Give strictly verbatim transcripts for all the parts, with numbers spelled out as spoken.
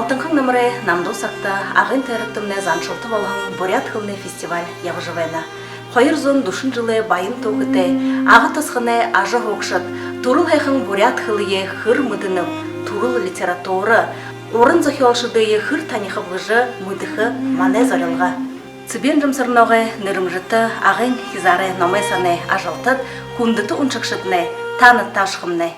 Хайтанхан намарай намдуу сагта Агын тойрогтомнай заншалта болоһон буряад хэлэнэй фестиваль ябажа байна. Хоёр зуун дүшэн жэлэй баян түүхэтэй Ага тосхоной ажал һуугшад түрэл һайхан буряад хэлэеэ хэр мэдэнэб, түрэл литература, уран зохёолшодые хэр танихаб гэжэ мэдэхэ манай зорилго. Цыбен Жамсараногой нэрэмжэтэ Агын хизаарай номой сангай ажалтад, хүндэтэ уншагшаднай, таанадтаа ошохомнай.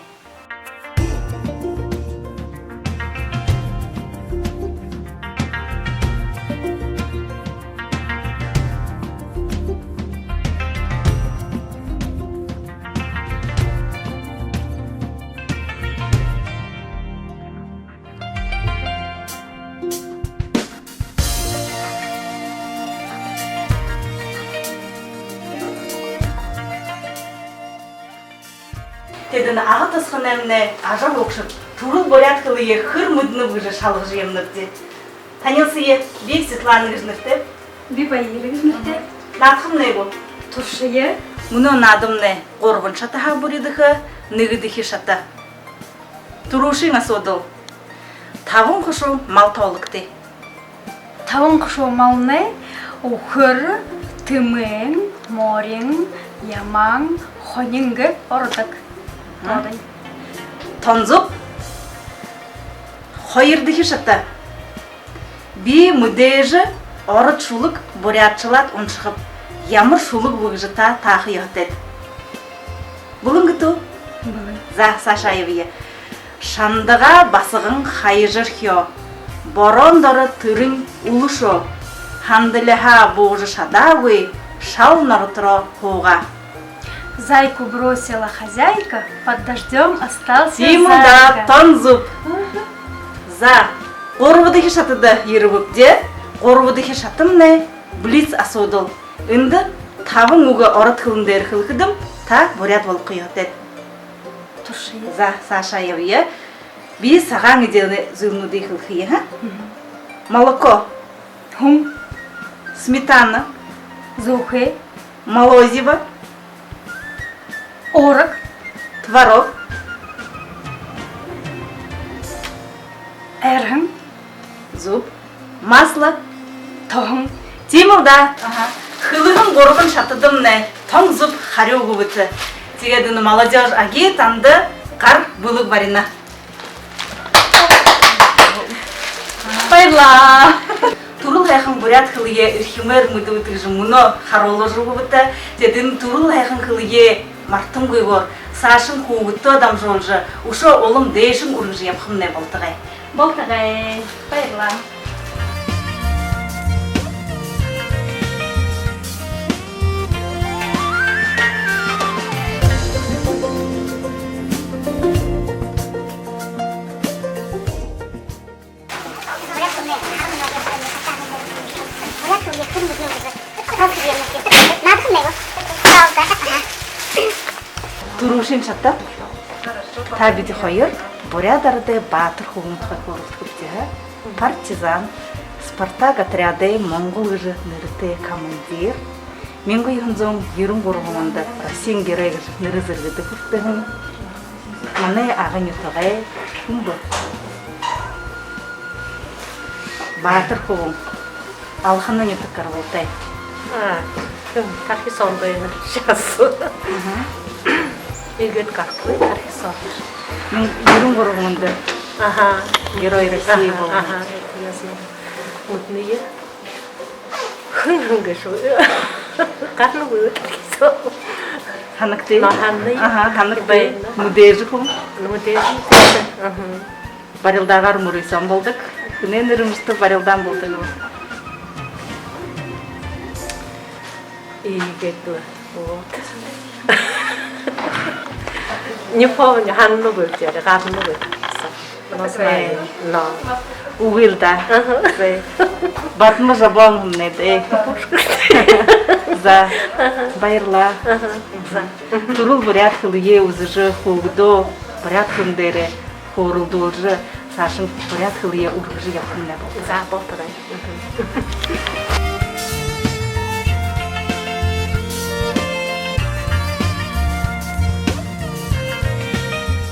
Тэдэнэй Ага тосхоной номой ажал һуугшад түрэл буряад хэлэеэ хэр мэдэнэб гэжэ шалгажа ябанабди. Танилсая, би Светлана гэжэ нэрэтэйб. Би Баяр гэжэ нэрэтэйб. Наадахамнай гү? Туршая. Мүнөө наадамнай гурбан шатаһаа бүридэхэ. Нэгэдэхи шата. Түрүүшын асуудал. Табан хушуу мал тоологты. Табан хушуу малнай: үхэр, тэмээн, морин, ямаан, хонин гээд ородог. Мгм. Тоодо. Тон зүб. Хоёрдохи шата. Би мэдээжэ ород шүлэг буряадшалаад уншахаб. Ямар шүлэг бэ гэжэ та тааха ёһотойт. Бүлэн гүт? Бүлэн. За, саашаа ябая. Шандагаа басаган хаяжархёо, бороон доро тэрэнь үлэшөө, хандалиһаа буужа шадаагүй, шал норотороо һуугаа. Зайку бросила хозяйка, под дождём остался зайка. Тиимэл даа, тон зүб. Мгм. За, гурбадахи шатада ерэбэбди. Гурбадахи шатамнай блиц асуудал. Эндэ табан үгэ ород хэлэн дээрэ хэлэхэдэм, та буряад болохо ёһотойт. Туршая. За, саашаа ябая. Би сагаан эдеэнэй зүйлнүүдые хэлэхэб, ха? Мгм. Молоко. Һүн. Сметана. Зөөхэй. Молозиво. Уурга. Творог. Айрхан. Зүб. Масло. Тоһон. Тиимэл даа. Аха. Хэлэһэн гурбан шатадамнай тон зүб харюу үгэбэт. Тиигээд энэ «Молодёжь Аги» танда гар бэлэг барина. Баярлаа. Түрэл һайхан буряад хэлэеэ эрхимээр мэдэбэт гэжэ мүнөө харуулжа үгэбэт. Тиигээд энэ түрэл һайхан хэлэеэ мартангүйгөөр саашань хүүгэдтээ дамжуулжа, үшөө улам дээшэнь үргэжэ ябахамнай болтогой. Болтогой. Баярлаа. Түрүүшын шата. Та бидэ хоёр буряад арадай баатар хүбүүн тухай хөөрэлдэхэбди, ха? Партизан, Спартак отрядай «Монгол» гэжэ нэрэтэй командир. Мянга юһэн зуун ерэн гурбан ондо Россиин Герой гэжэ нэрэ зэргэдэ хүртэһэн. Манай Ага нютагай хүн бэ. Баатар хүбүүн. Алханын нютаг гарбалтай. А, хэн, тархи соомнай байна. Сейчас. Мгм. Иигээд гарагүй, тархи соомнай. Мянга юһэн зуун ерэн гурбан ондо. Аха. Герой России болоһон. Аха, аха, ясно. Үдэнэй. Хэн, хэн гээшэб? Гаранагүй, тархи соомнай. Һанагты. Но, һанаа. Аха, һанагты. Байна. Мэдээжэ хүн. Мэдээжэ хүн. Аха. Барилдаагаар мүрысөөһэн болодог. Хүнэй нэрэмжэтэ барилдаан болодог. Иигээд лэ. Вот. Не помню, һанаагүй, тиигээд гаранагүй. Но, знаю. Но. Үгы л даа. Аха. Зэ. Бадма Жабон хүмнай даа. За. Баярлаа. Аха. За. Түрэл буряад хэлэеэ үзэжэ, хүүгэдээ буряад хэлэн дээрэ хөөрэлдүүлжэ, саашань буряад хэлэеэ үргэжэ ябахамнай болтогой. За, болтогой.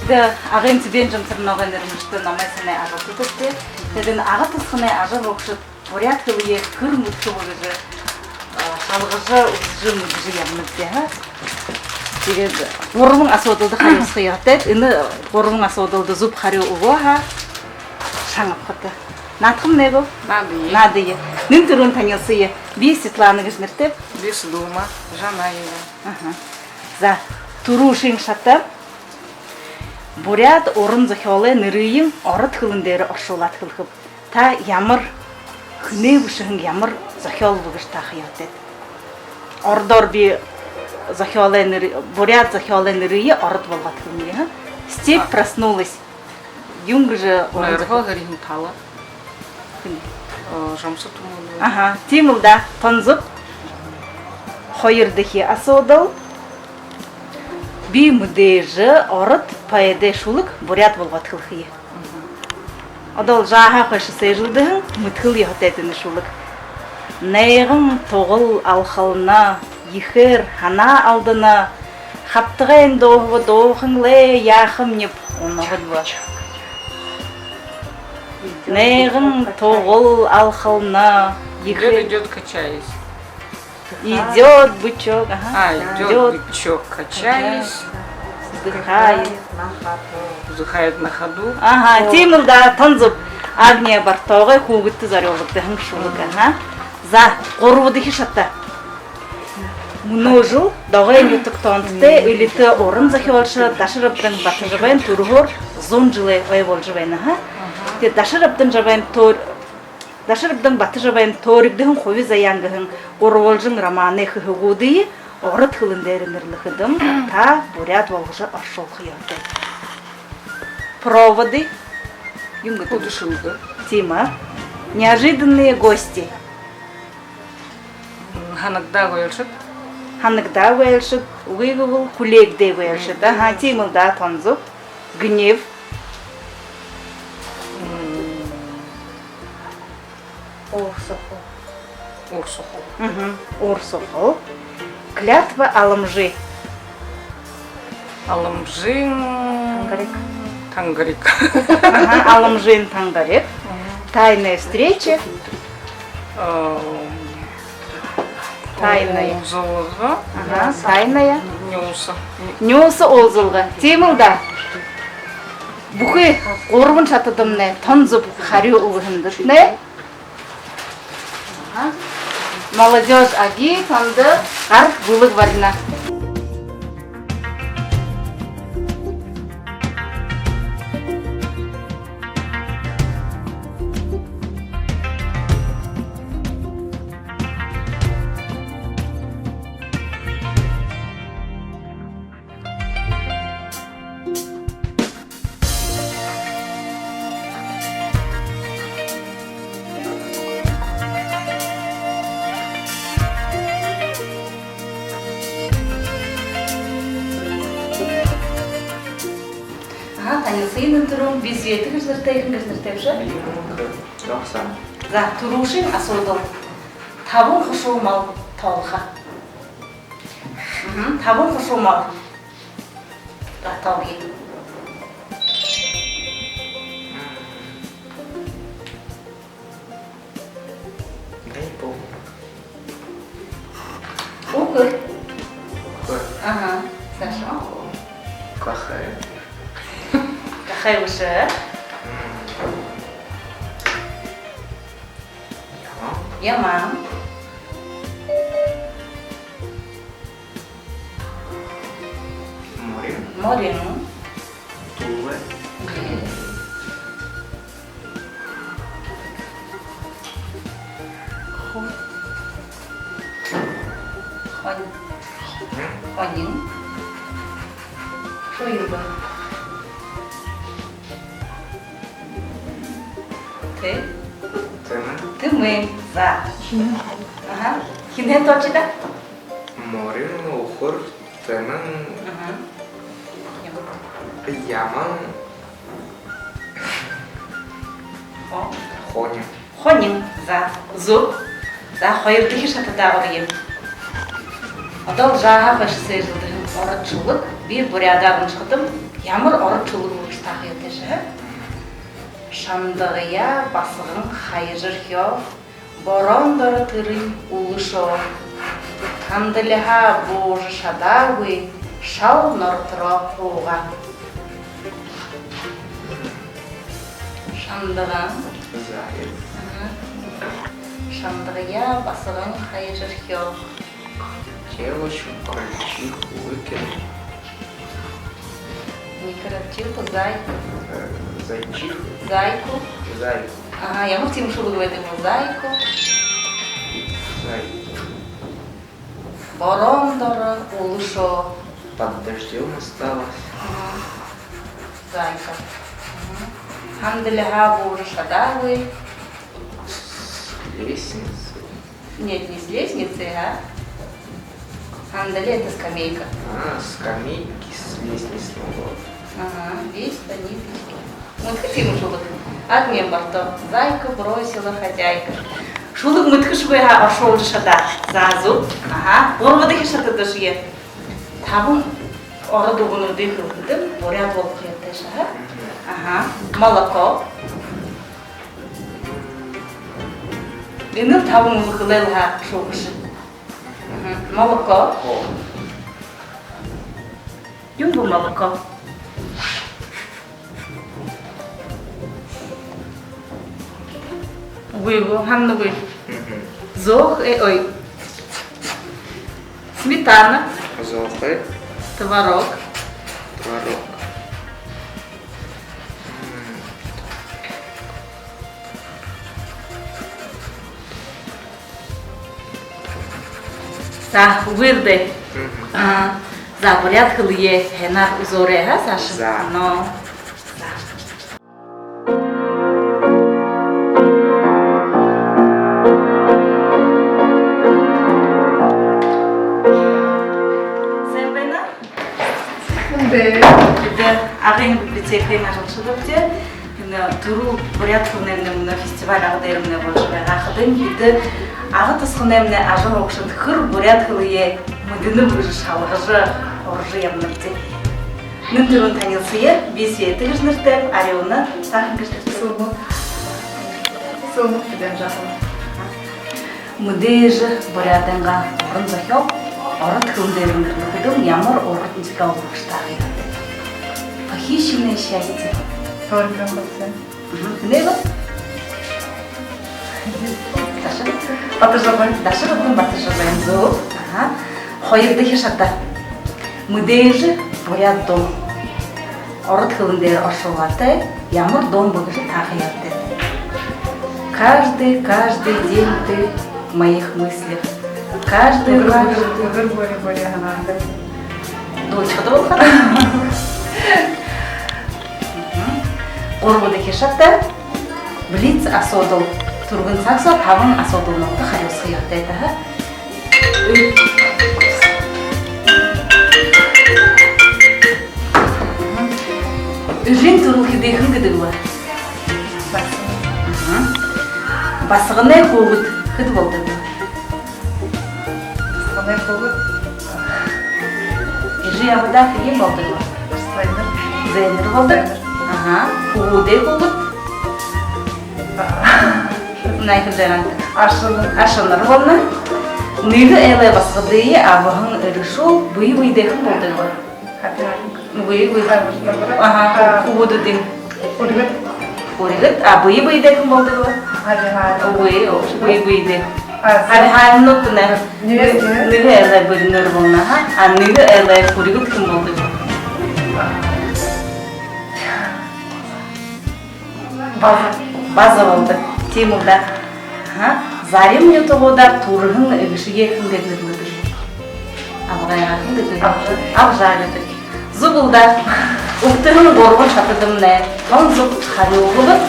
Тэ, Агын Цыбен Жамсараногой нэрэмжэтэ номой сангай ажалтадатнай. Тиигээд энэ Ага тосхоной ажабайдад буряад хэлые хэр мэдэхэ бэ гэжэ, а, шалгажа үзэжэ мэдэжэ ябанабди, ха. Тиигээд гурбан асуудалда харюусаха ёһотойт. Энэ гурбан асуудалда зүб харюу үгөө һаа, шан абахат. Наадахамнай гү? Наадая. Наадая. Нэн түрүүн танилсая. Би Светлана гэжэ нэрэтэйб. Би Сэдэлма Жанаева. Аха. За, түрүүшын шата. Буряад уран зохёолой нэрыень ород хэлэн дээрэ оршуулаад хэлэхэб. Та ямар, хэнэй бэшэһэн ямар зохёол бэ гэжэ тааха ёһотойт. Ородоор би зохёолой нэр-, буряад зохёолой нэрые ород болгоод хэлэнэ, ха. «Степь проснулась». Юун гэжэ уран зохёол? Нойрхо һэриһэн тала. Хэнэй? Э, Жамсо Тумунова. Аха, тиимэл даа, тон зүб. Хоёрдохи асуудал. Би мэдээжэ ород поэдэй шүлэг буряад болгоод хэлэхэб. Одоол жаахан хойшо сээжэлдэһэн, мэдэхэл ёһотойт энэ шүлэг. Найган тугал алхална, ехээр һанаа алдана, хабтагайнь дууһаба, дууһан лэ, яахамниб, унаһан лэ. Найган тугал алхална, ехээр... Идёт, идёт, качаясь. Идёт бычок, ага. А, идёт бычок, качаясь. Вздыхает. Вздыхает на ходу. Ага, тиимэл даа, тон зүб. Агния Бартогой хүүгэдтэ зорюулагдаһан шүлэг, ага. За, гурбадахи шата. Мүнөө жэл Догой нютаг тоонтотой элитэ уран зохёолшо Дашарабдан Батожабайн түрэһөөр зуун жэлэй ой боложо байна, ха. Тиигээд Дашарабдан Жабайн тө-, Дашарабдан Батожабайн «Төөригдэһэн хуби заяан» гэһэн гурбалжан романай хэһэгүүдые ород хэлэн дээрэ нэрлэхэдэм, та буряад болгожо оршуулха ёһотой. Проводы. Юун гэдэг? Хүдэшэлгэ. Тиимэ. Неожиданные гости. Һанагдаагүй айлшад. Һанагдаагүй айлшад. Үгы гэбэл, хүлеэгдээгүй айлшад. Аха, тиимэл даа, тон зүб. Гнев. Уур сухал. Уур сухал. Мгм. Уур сухал. Клятва Аламжи. Аламжын тангариг. Тангариг. Аха, Аламжын тангариг. Мгм. Тайная встреча. Эм, тайная. Уулзалга. Аха, тайная. Нюуса. Нюуса уулзалга. Тиимэл даа. Бүхы гурбан шатадамнай тон зүб харюу үгэһэндэтнай. Ага. Молодёжь Аги, танда гар бэлэг барина. Аха, танилсая, нэн түрүүн. Би Света гэжэ нэрэтэйб, хэн гэжэ нэрэтэйбши? Ромсан. За, түрүүшын асуудал. Табан хушуу мал тоолохо. Мгм, табан хушуу мал. Готовы. Дай бог. Үхэр. Үхэр. Ага, Саша. Гахай. Гахай бэшэ. М. Ямаан. Ямаан. Морин. Морин. Тулай. Хо-, хонь-, м? Хонин. Шуюба. Тэ? Тэмээн. Тэмээн. За. Хинһээ? Аха. Хинһээ тоолошо даа? Морин, үхэр, тэмээн. Аха. Ямаан. Хо-, хонин. Хонин. За, зүб. За, хоёрдохи шатада оръё. Одоол жаахан хойшо сээжэлдэһэн ород шүлэг. Би буряадаар уншахадам, ямар ород шүлэг бэ гэжэ тааха ёһотойши, ха? Шандагаяа басаган хаяжархёо, бороон доро тэрэнь үлэшөө. Хандалиһаа буужа шадаагүй, шал нортороо һуугаа. Шандаган. Заяа. Аха. Шандагаяа басаган хаяжархёо. Девочку, крольчиху выкинул. Не крольчиху, зайку. Э, зайчиху. Зайку. Зайку. Ага, ямар тиимэ шүлэг байдаг бэ? Зайку. Зайку. Бороон доро үлэшөө. Под дождём осталась. Ага. Зайка. Ага. Хандалиһаа буужа шадаагүй. С лестницы. Нет, не с лестницы, а? Хандали — это скамейка. А, скамейки с лестниц, ну вот. Ага, весь по ниточке. Вот хотим шүлэг. Админ барто. Зайку бросила хозяйка. Шүлэг мэдэхэшьегүй һаа, оршуулжа шадаа. За, зүб. Ага, гурбадахи шатада шье. Табан ород үгэнүүдые хэлэхэдэм, буряад болохо ёһотойш, ага. Ага, молоко. Энэл табан үгэ хэлээл һаа, шүүхэш. Мгм. Молоко. О. Юун бэ молоко? Үгы гү, һанаагүй. Мгм. Зөөхэй, ой. Сметана. Зөөхэй. Творог. Творог. М. За, үгы даа. Мгм. А, за, буряад хэлые һайнаар үзөөрэй, ха, саашань. За. Но. За. Сайн байна. Эндэ. Бидэ Агын библиотекын ажалшадабди. Энэ түрүү буряад хэлэнэймнай мүнөө фестиваль Ага дээрэмнай боложо байгаа. Хадань бидэ Ага тосхоноймнай ажаһуугшад хэр буряад хэлые мэдэнэб гэжэ шалгажа, һуража ябанабди. Нэн түрүүн танилсая, би Света гэжэ нэрэтэйб, Арюна, саахан гэжэ нэрэтэйб. Сэлмэг. Сэлмэг Бидэнжапова. Мэдээжэ буряадайнгаа уран зохёол ород хэлэн дээрэ нэрлэхэдэм, ямар уран зохёол багшатаяа? «Похищенное счастье». Тойрон Батожабай. Мгм. Нэ вот. Даши. Батожабай. Даши Батожабай. Зүб. Ага. Хоёрдохи шата. Мэдээжэ буряад дуун. Ород хэлэн дээрэ оршуулаатай ямар дуун бэ гэжэ тааха ёһотойт. Каждый, каждый день ты в моих мыслях. Каждый, үдэр, каждый. Үдэр, үдэр бүри, бүри һанаанда. Дуулахада болохо. Мгм. Гурбадахи шата. Блиц асуудал. Түргэн саг соо табан асуудалнуудта харюусаха ёһотойт, ха. Эжын түрэлхидээ хэн гэдэг бэ? Басаган. Мгм. Басаганай хүүгэд хэд болодог бэ? Басаганай хүүгэд. Эжы абадаа хэн болодог бэ? Зээнэр. Зээнэр болодог. Зээнэр. Ага. Хүүгэдэй хүүгэд. Наяхан дээрэнь. Ашанар. Ашанар болоно. Нэгэ айлай басагадые абаһан эрэшүүл бэе бэедээ хэн болодог бэ? Үгы, үгы. Ага, хүүгэдүүдынь. Хүрьгэд. Хүрьгэд, а бэе бэедээ хэн болодог бэ? Үгы, бэе бэедээ. Хари хаанууд нэ. Нэгэ, нэгэ айлай бэринэр болоно, ха? А нэгэ айлай хүрьгэд хэн болодог бэ? База. База болодог. Тиимэ даа. Аха. Зарим нютагуудаар түрэһэн эгэшые хэн гээд нэрлэдэг? Абгайгаа хэн гээд нэрлэдэг? Абжаа. Абжаа гэдэг. Зүб лэ даа. Үгтэһэн гурбан шатадамнай тон зүб харюусаабди.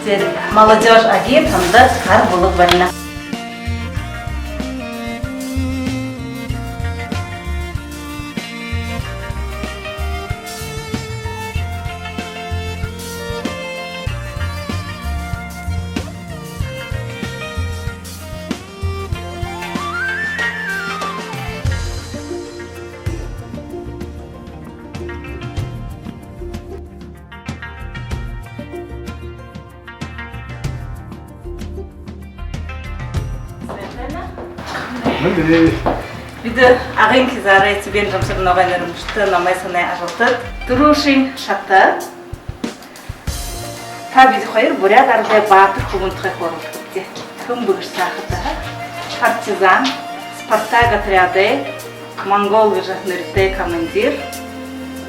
Тиигээд «Молодёжь» Аги танда хара бэлэг барина. Мэндэ. Бидэ Агын хизаарай Цыбен Жамсарановай нэрэмжэтэ номой сангай ажалтад. Түрүүшын шата. Та бидэ хоёр буряад арадай баатар хүбүүн тухай хөөрэлдэхэбди. Хэн бэ гэжэ таахадаа, партизан, Спартак отрядай Монгол гэжэ нэрэтэй командир,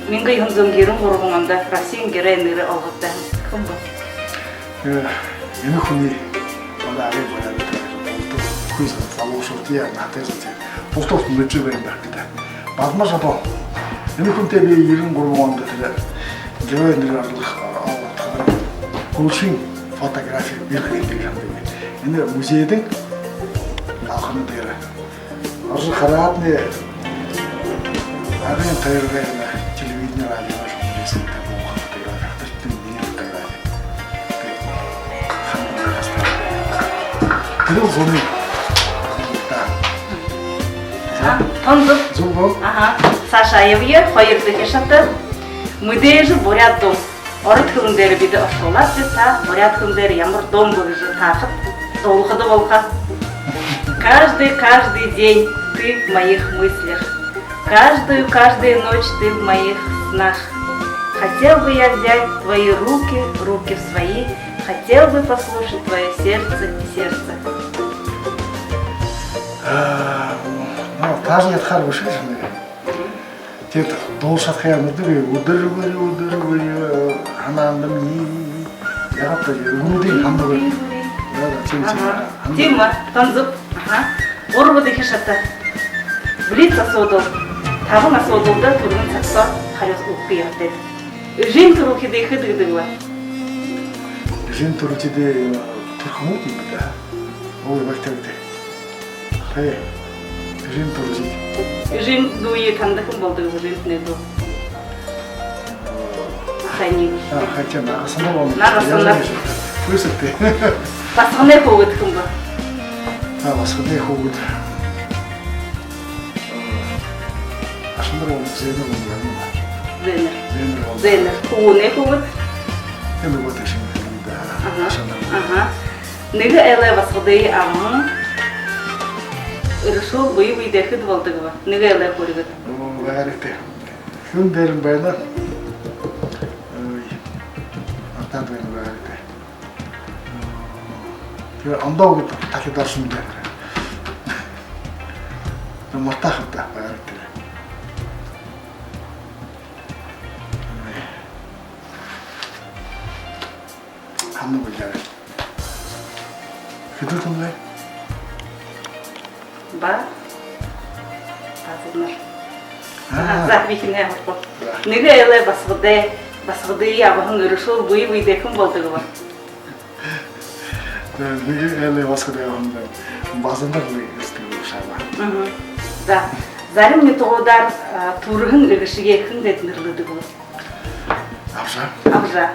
мянга юһэн зуун ерэн гурбан ондо Россиин Герой нэрэ олгогдоһон хэн бэ? Э, энэ хүнэй манай Агын буряад, бүхы залуушуултые, наһатайшуултые, булта мэдэжэ байна даа. Бадма Жабон. Энэ хүнтэй би ерэн гурбан ондо тэрэ Герой нэрэ олгодог, а, олгодог, һүүлшын фотографи бэлдээд байһан юм. Энэ музейдэнь, Алханын дээрэ. Орожо хараад, нэ, Агын тойрогой телевидени, радиогой журналистнуудтай бууһан фотографи, тэрэтнай минии фотографи. Тэрэл зуны. Да. А, тон зүб. Зүб гү? Аха. Саашаа ябая, хоёрдохи шата. Мэдээжэ буряад дуун. Ород хэлэн дээрэ бидэ оршуулаад, та буряад хэлэн дээрэ ямар дуун бэ гэжэ таахад, дуулахада болохо. Каждый, каждый день ты в моих мыслях. Каждую, каждую ночь ты в моих снах. Хотел бы я взять твои руки, руки в свои. Хотел бы послушать твоё сердце, сердце. А, ну, таажа ядахаар бэшэ шэнги. Тиигээд дуулаха шадахаяа мэдэнэгүй, үдэр бүри, үдэр бүри, э, һанаандамни. Яагаад гэбэл үгэнүүдынь һанаагүй. Үгэнүүдынь. Да, да, тиимэ, тиимэ. Аха. Һанаагүй. Тиимэ, тон зүб. Аха. Гурбадахи шата. Блиц асуудал. Табан асуудалда түргэн сагта харюусаха ёһотойт. Эжын түрэлхидээ хэд гэдэг бэ? Эжын түрэлхидээ, э, түрхэнүүд юм даа. Ой, байтагты. Хэ, эжын түрэлхид. Эжын дүү танда хэн болодог, эжынтнай дүү? Ахайнь. А, хотя нагасанар болодог. Нагасанар. Хүсэтэй. Басаганай хүүгэд хэн бэ? А, басаганай хүүгэд. Ашанар болодог, Зээнэр болодог. Зээнэр. Зээнэр болодог. Зээнэр. Хүбүүнэй хүүгэд. Тиимэ, вот, эжын дүү даа. Аха. Ашанар. Аха. Нэгэ айлай басагадые абаһан эрэшүүл бэе бэедээ хэд болодог бэ? Нэгэ айлай хүүгэд. Оо, байгаарайгты. Хэн дээрэнь байна? Ой. Мартаад байнаб, байгаарайгты. Тэрэ ондоо үгы тахида оршоно даа. Мартаа хаб даа, байгаарайгты. Һанаагүй даа. Хэдэн оной? Ба. Базарнар. Аа. За, би хэнэй һурахаб. За. Нэгэ айлай басагадые, басагадые абаһан эрэшүүл бэе бэедээ хэн болодог бэ? За, нэгэ айлай басагадые абаһан Базарнар лэ гэжэ хэлэдэг бэшэ ааб. Мгм. За. Зарим нютагуудаар, а, түрэһэн эгэшые хэн гээд нэрлэдэг бэ? Абжаа. Абжаа.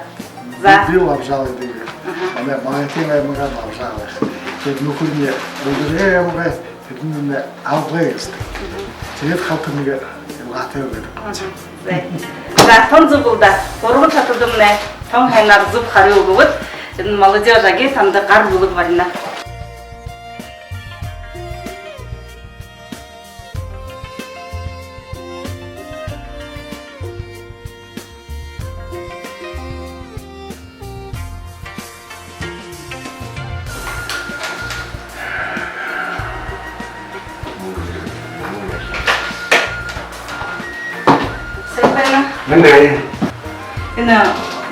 За. Би, би бол Абжаа гэдэг. Аха. Манай Магадын аймагай Абжаа байха. Тиигээд нүхэрни Улбариин аймагай, тэдэнь Албагай гэжэ. Мгм. Тиигээд халта нэгэ илгаатай байдаг. Аха. За. За, тон зүб лэ даа. Гурбан шатадамнай тон һайнаар зүб харюу үгөөд, энэ молодёжь Агын танда гар бүлэг барина. Сайн байна. Мэндэ. Энэ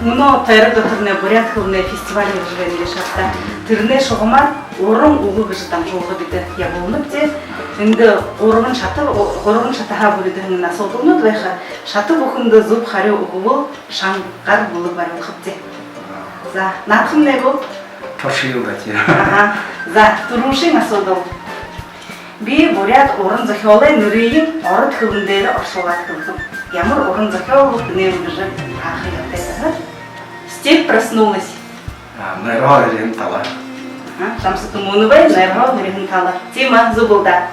мүнөө тойрог дотор нэ буряад хэлэнэй фестиваль гэжэ байна гээшэ ааб даа. Тэрэнэй шугамаар «Уран үгэ» гэжэ дамжуулга бидэ ябуулнабди. Эндэ гурбан шата, гурбан шатаһаа бүридэһэн асуудалнууд байха. Шата бүхэндэ зүб харюу үгэбэл, шанга гар бүлэг барюулхабди. За, наадахамнай гү? Туршая даа, тиигээд. Аха. За, түрүүшын асуудал. Би буряад уран зохёолой нэрыень ород хэлэн дээрэ оршуулаад хэлэхэб. Ямар уран зохёол бэ, хэнэй бэ гэжэ тааха ёһотойт. Степь проснулась. А, «Нойрһоо һэриһэн тала». А, Жамсо Тумуновай «Нойрһоо һэриһэн тала». Тиимэ, зүб лэ даа.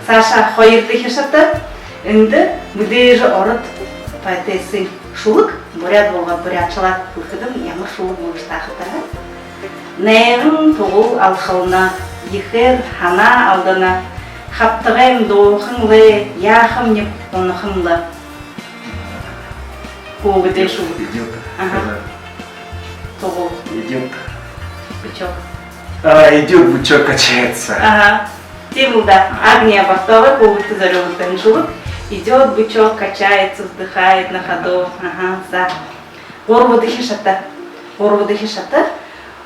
Саашаа хоёрдохи шата. Эндэ мэдээжэ ород поэтессэнь шүлэг буряад болгоод, буряадшалаад хэлэхэдэм, ямар шүлэг бэ гэжэ таахадаа. Найган тугал алхална, ехээр һанаа алдана. Хабтагайм дууһан лэ, яахамни унаһан лэ. Хүүгэдэй шүлэг. Идёт. Аха. Тугу. Идёт. Бычок. А, идёт бычок, качается. Аха. Тиимэл даа. Агния Бартовай хүүгэдтэ зорюулагдаһан шүлэг. Идёт бычок, качается, вздыхает на ходу. Аха, за. Гурбадахи шата. Гурбадахи шата.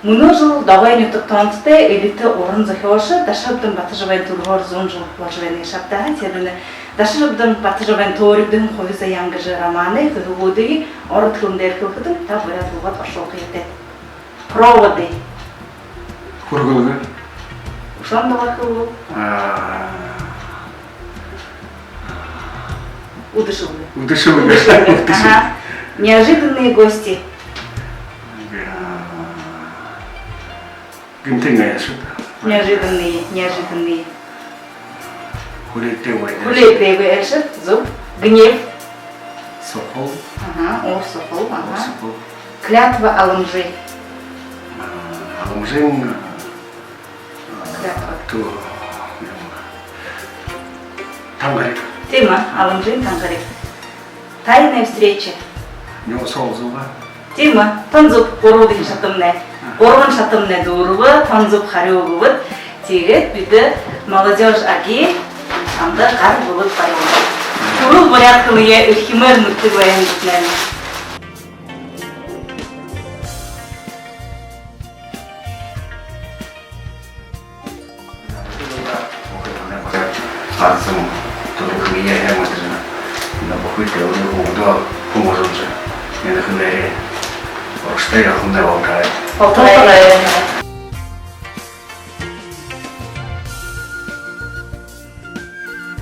Мүнөө жэл Догой нютаг тоонтотой элитэ уран зохёолшо Даширабдан Батожабайн түрэһөөр зуун жэл боложо байна гээшэ ааб даа. Тиигээд энэ Даширабдан Батожабайн төөригдэһэн «Хуби Заяан» гэжэ романай хэһэгүүдые ород хэлэн дээрэ хэлэхэдэм, та буряад хэлэеэ оршуулха ёһотой. Проводы. Хүргэлгэ. Үшөө доогуур хэлэе. А. Үдэшэлгэ. Үдэшэлгэ. Үдэшэлгэ. Үдэшэлгэ. Ага. Неожиданные гости. Гэмтын айлшад. Неожиданные, неожиданные. Хүлеэгдээгүй айлшад. Хүлеэгдээгүй айлшад. Зүб. Гнев. Сухал. Ага, уур сухал, ага. Уур сухал. Клятва Аламжи. А, Аламжын, а, клятва. Ту-, Тангариг. Тиимэ, Аламжын Тангариг. Тайная встреча. Нюуса уулзалга. Тиимэ, тон зүб, гурбадахи шатамнай. Гурбан шатамнай дүүрэбэ, тон зүб харюу үгэбэт. Тиигээд бидэ «Молодёжь» АГИ-ин анда гар бэлэг барюулнабди. Түрэл буряад хэлэеэ эрхимээр мэдэдэг байһан гүт, наверно. Арзан түрэл хэлэеэ һайн мэдэрнэ. Энэ бүхы тээ өөрын хүүгэдөө хүмүүжүүлжэ, энэ хэлээрээ урагшатай ябахамнай болтогой. Болтогой.